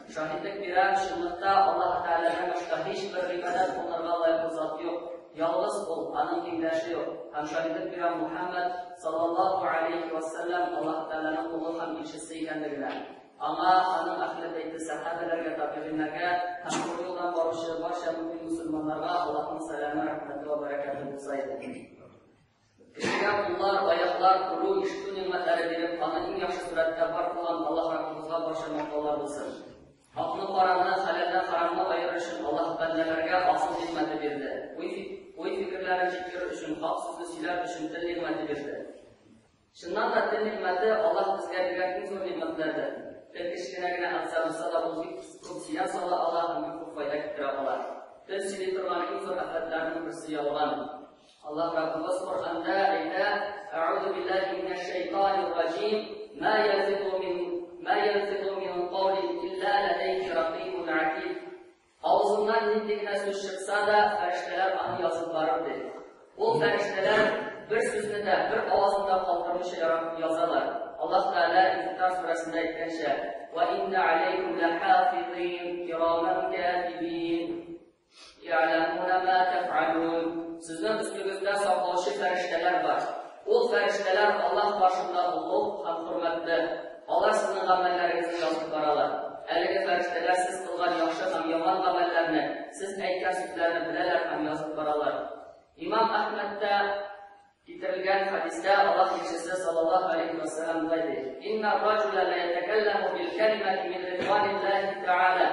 Шаһитлек бирәм, чынлыкта Аллаһ Тәгаләдән башка һичбер гыйбадәт кылынырга лаеклы зат юк. Ялгыз Ул, Аның тиңдәше юк. Һәм шаһитлек бирәм Мухәммәд, саллаллаһу алейһи вә сәлләм, Аллаһ Тәгаләнең колы һәм илчесе икәнлегенә. Аңа, аның әһле бәйте, сәхабәләргә, табигыйннәргә һәм туры юлдан баручы барча мөэмин мөселманнарга Аллаһның сәламе, рәхмәте вә бәрәкәте булса иде. Кешегә куллар, аяклар, күрү, ишетү нигъмәтләре биреп, аны иң яхшы сурәттә бар кылган Аллаһ Раббыбызга барча мактаулар булсын. Акны караны, хәләлдән харамны аерыр өчен Аллаһ бәндәләргә акыл нигъмәте бирде. Уй-фикерләрен җиткерер өчен, хак сүзне сөйләр өчен тел нигъмәте бирде. Чыннан да тел нигъмәте Аллаһ безгә биргән иң зур нигъмәтләрдер. Тел кечкенә генә әгъза булса да, ул бик күп зыян сала ала һәм бик күп файда китерә ала. Тел сөйли торган иң зур афәтләрнең берсе ялган. Аллаһ Раббыбыз Коръәндә әйтә, Әгъузу биллаһи минәш шайтанир раҗим, ма ялфизу мин ма ялфизу мин каулин илля ләдәйһи ракыйбун атид. Авызыннан нинди генә сүз чыкса да, фәрештәләр аны язып барыр ди. Ул фәрештәләр бер сүзне дә, бер авазын да калдырмыйча язалар. Аллаһ Тәгалә Инфитар сүрәсендә әйткәнчә, Ва инна алейкум ләхафизин кираман катибин. Я'ламуна ма тәф'алун. Сезнең өстегездә саклаучы фәрештәләр бар. Ул фәрештәләр Аллаһ каршында олуг һәм хөрмәтле. Алар сезнең гамәлләрегезне язып баралар. Әлеге фәрештәләр сез кылган яхшы һәм яман гамәлләрне, сез әйткән сүзләрне беләләр һәм язып баралар. Имам Әхмәдтә Китерелгән хәдистә Аллаһ илчесе саллаллаһу алейһи вә сәлләм болай ди: "Инна раҗула ла ятакалламу бил калимати мин ридваниллаһи тәгалә,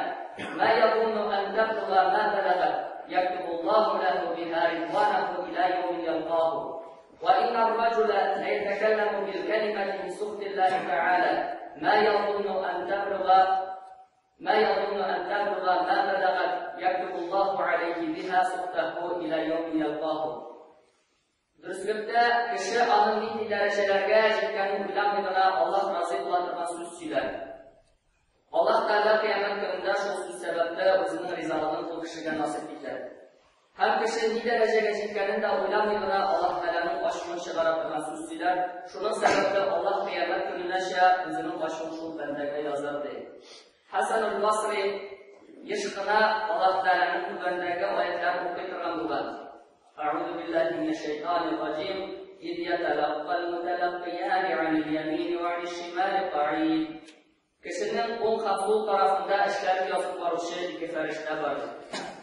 ма язунну ан таблуга ма балагат, яктубуллаһу ләһу биһа ридванаху иля яумин ялкаху. Ва инна раҗула ла ятакалламу бил калимати мин сухтиллаһи тәгалә, ма язунну ан таблуга ма язунну ан таблуга ма балагат, яктубуллаһу алейһи биһа сухтаху иля яумин ялкаху." Дөреслектә, кеше аның нинди дәрәҗәләргә җиткәнен уйламый гына Аллаһ разый була торган сүз сөйләр. Аллаһ Тәгалә кыямәт көнендә шул сүз сәбәпле үзенең ризалыгын ул кешегә насыйп итәр. Һәм кеше ни дәрәҗәгә җиткәнен дә уйламый гына Аллаһ Тәгаләнең ачуын чыгара торган сүз сөйләр, шуның сәбәпле Аллаһ кыямәт көненәчә үзенең ачуын шул бәндәгә язар, ди. Хәсән әл-Басри еш кына Аллаһ Тәгаләнең түбәндәге аятьләрен укый торган булган. Әгъузу биллаһи минәш шайтанир раҗим. Из яталаккал муталаккияни анил ямини ва аниш шимали каид. Кешенең уң һәм сул тарафында эшләрен язып баручы ике фәрештә бар.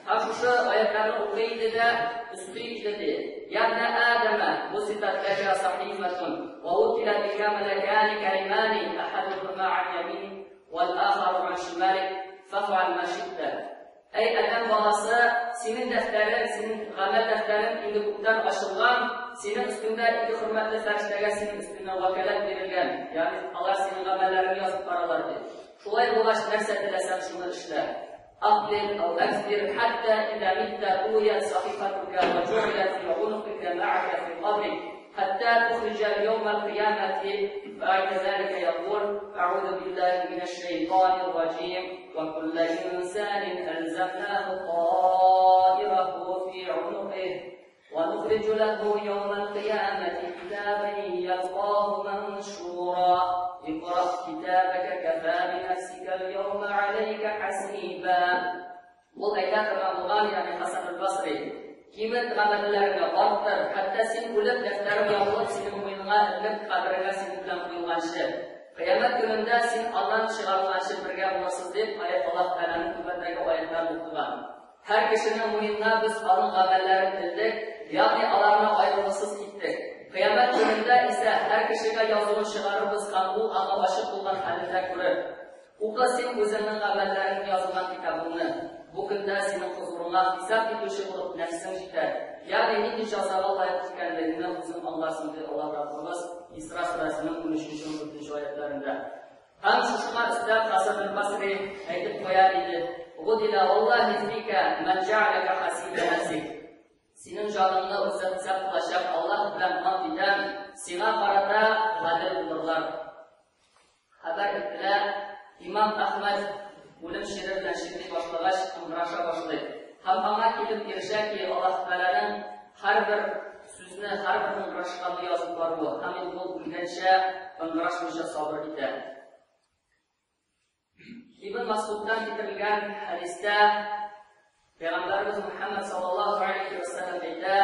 Һәм шушы аятьләрне укый иде дә, өсти иде ди. Я ибнә Адама, буситат ләкә сахифатун, ва вукила бика малакани каримани, ахадухума ан яминик, вәл ахару ан шималик, фафъал ма ши'та. Әй адәм баласы, синең дәфтәрең, синең гамәл дәфтәрең инде күптән ачылган, синең өстеңдә ике хөрмәтле фәрештәгә синең өстеңнән вәкаләт бирелгән, ягъни алар синең гамәлләреңне язып баралар, ди. Шулай булгач, нәрсә теләсәң, шуны эшлә. Акбил ау әдбир хәтта иза митта туият сахифатука ва җугилат фи унукика мә'ака фи кабрик. حتى تخرج يوم القيامة بعد ذلك يقول أعوذ بالله من الشيطان الرجيم وكل إنسان ألزمناه طائره في عنقه ونخرج له يوم القيامة كتابا يلقاه منشورا اقرأ كتابك كفى بنفسك اليوم عليك حسيبا Ул әйтә торган булган, ягъни Хәсән әл-Басри, Кимет гамәлләреңне, арттыр, хәтта син үлеп, дәфтәрең ябылып, синең муеныңа эленеп, кабереңә синең белән куелганчы. Кыямәт көнендә син аннан чыгарылганчы бергә булырсыз, дип, Аллаһ Тәгаләнең түбәндәге аятьләрен укыган. Һәр кешенең муенына без аның гамәлләрен элдек, ягъни аларны аерылгысыз иттек. Кыямәт көнендә исә һәр кешегә язуын чыгарырбыз һәм ул аны ачык булган хәлендә күрер. Укы син үзеңнең гамәлләрең язылган китабыңны. Бу көндә синең хозурыңа хисап итүче булып нәфсең җитәр. Ягъни нинди җәзага лаек икәнлегеңне үзең аңларсың, ди Аллаһ Раббыбыз Исра сүрәсенең унөченче-ундүртенче аятьләрендә. Һәм шушыңа өстәп Хәсән әл-Басри әйтеп куя иде, Гудила валлаһи фика ман җәгъәләкә хәсибә нәфсик. Синең җаныңны үзе хисап кылачак Аллаһ белән ант итәм, сиңа карата гадел булырлар. Хәбәр ителә, имам Әхмәд үлем чире белән чирли башлагач, ыңгыраша башлый. Һәм аңа килеп ирешә ки, Аллаһ Тәгаләнең һәрбер сүзне, һәрбер ыңгырашканны язып баруы, һәм инде ул үлгәнчә ыңгырашмыйча сабыр итә. Ибн Масудтан китерелгән хәдистә Пәйгамбәребез Мухаммад саллаллаһу алейхи ва саллям әйтә: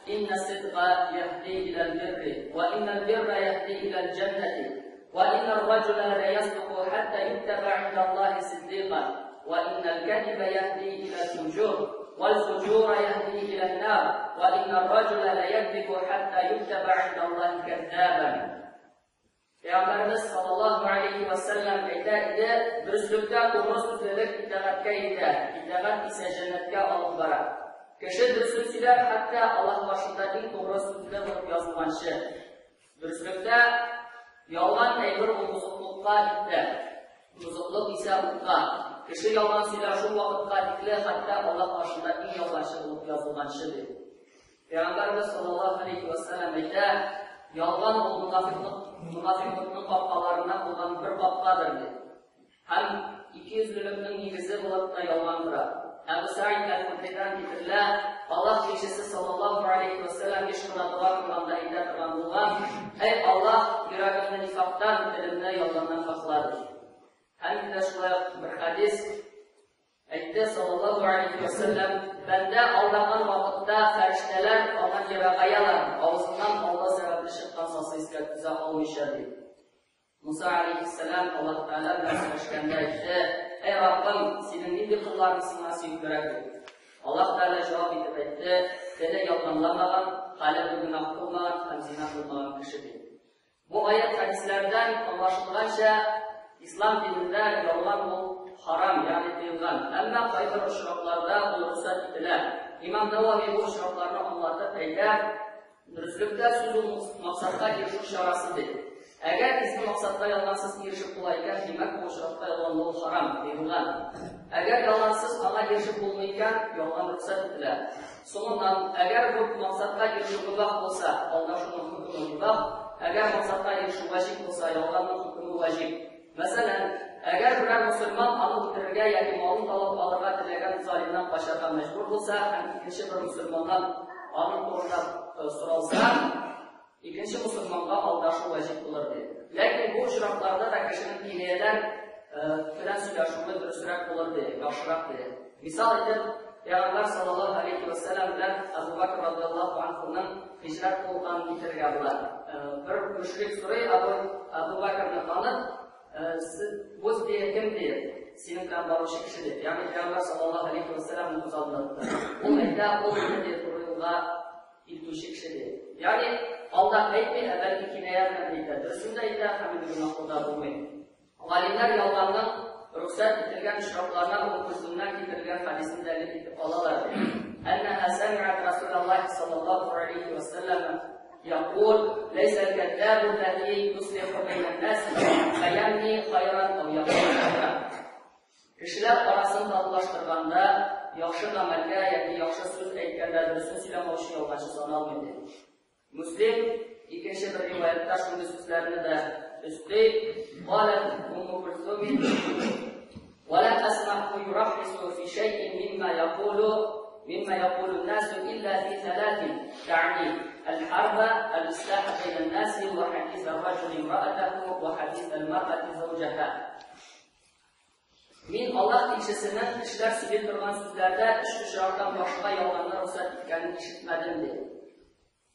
"Инна сидга яһди иләл бирри, ва иннал бирра яһди иләл җәннәти, ва иннар раҗула ла ясдуку хатта юктаба инда Аллаһи сиддика, ва иннал кадиба яһди иләл фуҗур, вал фуҗура яһди илән нар, ва иннар раҗула ла якзибу хатта юктаба инда Аллаһи кәззабан." Пәйгамбәребез саллаллаһу алейхи ва сәлләм әйтә иде, дөреслектә тугры сүзлелек итагатькә илтә, итагать исә җәннәткә алып бара. Кеше дөреслек сөйләр, хәтта Аллаһ каршында иң тугры сүзле булып язылганчы. Дөреслектә ялган әйбер ул бозыклыкка илтә. Бозыклык исә утка. Кеше ялган сөйләр шул вакытка тикле, хәтта Аллаһ каршында иң ялганчы булып язылганчы, ди. Пәйгамбәребез саллаллаһу алейхи ва сәлләм әйтә, ялган ул мунафиклык, мунафиклыкның капкаларыннан булган бер капкадыр ди. Һәм икейөзлелекнең нигезе булып та ялган тора. Әбу Саид әл-Худридән китерелә, Аллаһ илчесе саллаллаһу алейхи ва сәлләм еш кына дога кылганда әйтә торган булган, Әй Аллаһ, йөрәгемне нифактан, телемне ялганнан сакла ди. Һәм инде шулай ук бер хәдис Әйтте, саллаллаһу алейһи вә сәлләм, бәндә алдаган вакытта фәрештәләр аннан ерагаялар, авызыннан алла сәбәпле чыккан сасы искә түзә алмыйча, ди. Муса алейһиссәлам Аллаһ Тәгалә белән сөйләшкәндә әйтте, Әй Раббым, синең нинди колларың сиңа сөеклерәк дип. Аллаһ Тәгалә җавап итеп әйтте, теле ялганламаган, калебе гөнаһ кылмаган һәм зина кылмаган кеше дип. Бу аять-хәдисләрдән аңлашылганча, ислам динендә ялган ул харам, ягъни тыелган. Әмма кайбер очракларда ул рөхсәт ителә. Имам Нәвәви бу очракларны аңлатып әйтә, Дөреслектә сүз ул максатка ирешү чарасы ди. Әгәр изге максатка ялгансыз ирешеп була икән, димәк, бу очракта ялганлау харам, тыелган. Әгәр ялгансыз аңа ирешеп булмый икән, ялган рөхсәт ителә. Соңыннан, әгәр бу максатка ирешү мөбах булса, алдашуның хөкеме мөбах, әгәр максатка ирешү ваҗиб булса, ялганның хөкеме ваҗиб. Мәсәлән, әгәр берәр мөселман аны үтерергә яки малын талап алырга теләгән залимнан качарга мәҗбүр булса һәм икенче бер мөселманнан аның турында соралса, икенче мөселманга алдашу ваҗиб булыр ди. Ләкин бу очракларда да кешенең кинаяләр белән сөйләшүе дөресрәк булыр ди, яхшырак ди. Мисал итеп, Пәйгамбәр саллаллаһу алейхи ва сәлләм белән Әбу Бәкр радиаллаһу анһуның һиҗрәт кылганын китерергә була. Бер мөшрик сорый Әбу Бәкрне танып, бу ди кем ди? Синең белән баручы кеше дип. Ягъни Пәйгамбәр саллаллаһу алейхи ва сәлләмне күз алдында тота. Ул әйтә, ул мине ди туры юлга илтүче кеше ди. Ягъни алдап әйтми, ә бәлки киная белән әйтә. Дөресен дә әйтә һәм инде гөнаһлы да булмый. Галимнәр ялганның рөхсәт ителгән очракларына Умм Көлсүмнән китерелгән хәдисне дәлил итеп алалар. Әннәһә сәми'ат Расулаллаһи саллаллаһу алейһи ва сәлләм якул, ләйсә аль-кәззабу аллази юслиху бәйнән-нас фәямни хайран ау якул хайран. Кешеләр арасын татулаштырганда, яхшы гамәлгә яки яхшы сүз әйткәндә дөресен сөйләмәүче ялганчы саналмый ди. Мөслим икенче бер риваятта шундый сүзләрне дә өсти. قالت أم كلثوم ولم أسمعه يرخص في شيء مما يقول الناس إلا في ثلاث تعني الحرب الإصلاح بين الناس وحديث الرجل امرأته وحديث المرأة زوجها. Мин Аллаһ илчесенең кешеләр сөйли торган сүзләрдә өч очрактан башка ялганны рөхсәт иткәнен ишетмәдем, ди.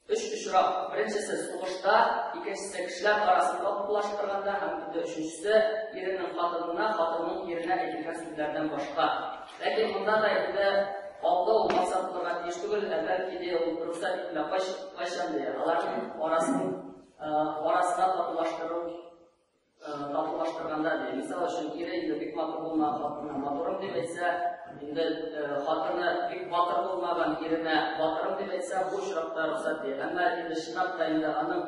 Өч очрак. Беренчесе сугышта, икенчесе кешеләр арасында татулаштырганда һәм инде өченчесе иренең хатынына, хатынның иренә әйтелгән сүзләрдән башка. Ләкин монда да инде алдау максат булырга тиеш түгел, ә бәлки дә ул рөхсәт ителә кайчан ди. Аларның арасына татулаштыру татулаштырганда ди. Мисал өчен, ире инде бик матур булмаган хатынына матурым дип әйтсә, инде хатыны бик батыр булмаган иренә батырым дип әйтсә, бу очракта рөхсәт ди. Әмма инде чынлап та инде аның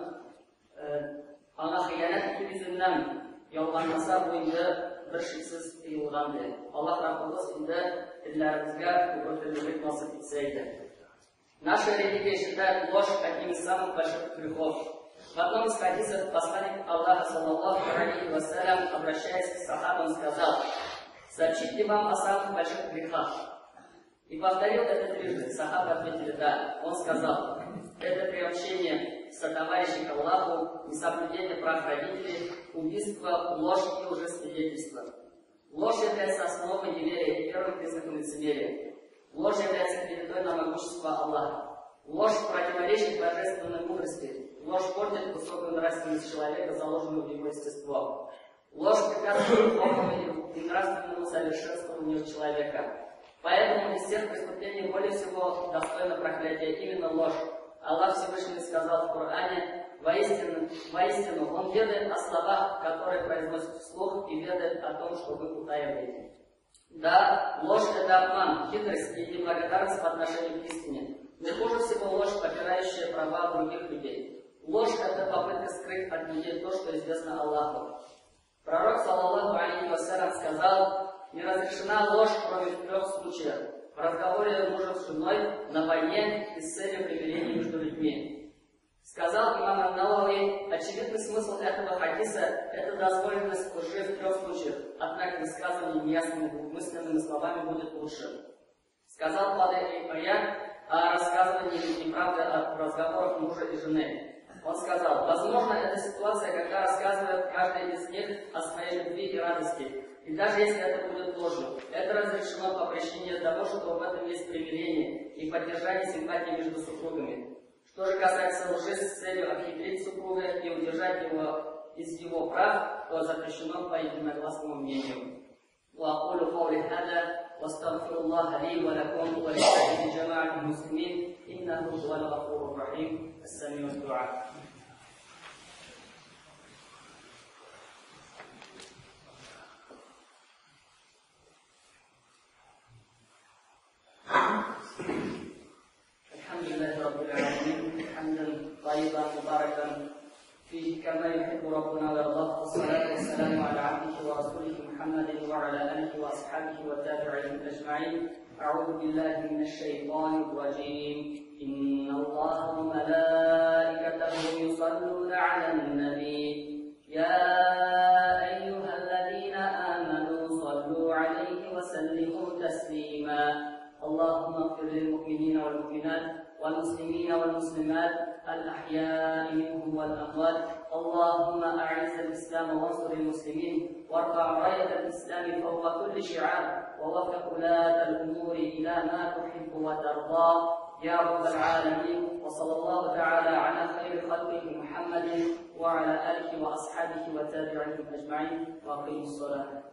аңа хыянәт итү йөзеннән ялганласа, бу инде бер шиксез тыелган ди. Аллаһ Раббыбыз инде телләребезгә тугры теллелек насыйп итсә иде. Наша религия считает ложь одним из самых больших грехов. В одном из хадисов посланник Аллаха, саллаллаху алейхи вассалям, обращаясь к сахабам, сказал: «Сообщить ли вам о самых больших грехах?» И повторил это трижды. Сахабы ответили: «Да». Он сказал: «Это приобщение сотоварищей к Аллаху, несоблюдение прав родителей, убийство, ложь и лжесвидетельство». Ложь является основой неверия и первым признаком лицемерия. Ложь является клеветой на могущество Аллаха. Ложь противоречит божественной мудрости. Ложь портит высокую нравственность человека, заложенную в его естество. Ложь препятствует духовному и нравственному совершенствованию человека. Поэтому из всех преступлений более всего достойно проклятия именно ложь. Аллах Всевышний сказал в Коране: «Воистину, воистину, Он ведает о словах, которые произносит вслух, и ведает о том, что вы утаиваете». Да, ложь – это обман, хитрость и неблагодарность по отношению к истине. Но хуже всего ложь, попирающая права других людей. Ложь – это попытка скрыть от людей то, что известно Аллаху. Пророк, саллаллаху алейхи вассалям, сказал: «Не разрешена ложь, кроме трех случаев: в разговоре мужа с женой, на войне и с целью примирения между людьми». Сказал имам ан-Навави: очевидный смысл этого хадиса – это дозволенность лжи в трех случаях, однако высказывание неясными двусмысленными словами будет лучше. Сказал Кади Ияд о рассказывании неправды о разговорах мужа и жены. Он сказал: возможно, это ситуация, когда рассказывает каждый из них о своей любви и радости. И даже если это будет ложью, это разрешено по причине того, что в этом есть примирение и поддержание симпатии между супругами. Что же касается лжи с целью обхитрить супруга и удержать его из его прав, то запрещено по единогласному мнению. وأقول قولي هذا واستغفر الله لي ولكم ولسائر جماعة المسلمين إنه هو الغفور الرحيم السميع الدعاء. الحمد لله رب العالمين حمدا طيبا مباركا فيه كما يحب ربنا ويرضاه، والصلاة والسلام على عبده ورسوله محمد وعلى آله وأصحابه والتابعين أجمعين. أعوذ بالله من الشيطان الرجيم. إن الله وملائكته يصلون على النبي يا أيها الذين آمنوا صلوا عليه وسلموا تسليما. اللهم اغفر للمؤمنين والمؤمنات والمسلمين والمسلمات الأحياء منهم والأموات. اللهم أعز الإسلام وانصر المسلمين، وارفع راية الإسلام فوق كل شعار، ووفق ولاة الأمور إلى ما تحب وترضى يا رب العالمين. وصلى الله تعالى على خير خلقه محمد وعلى آله وأصحابه وتابعيهم أجمعين، وأقيموا الصلاة.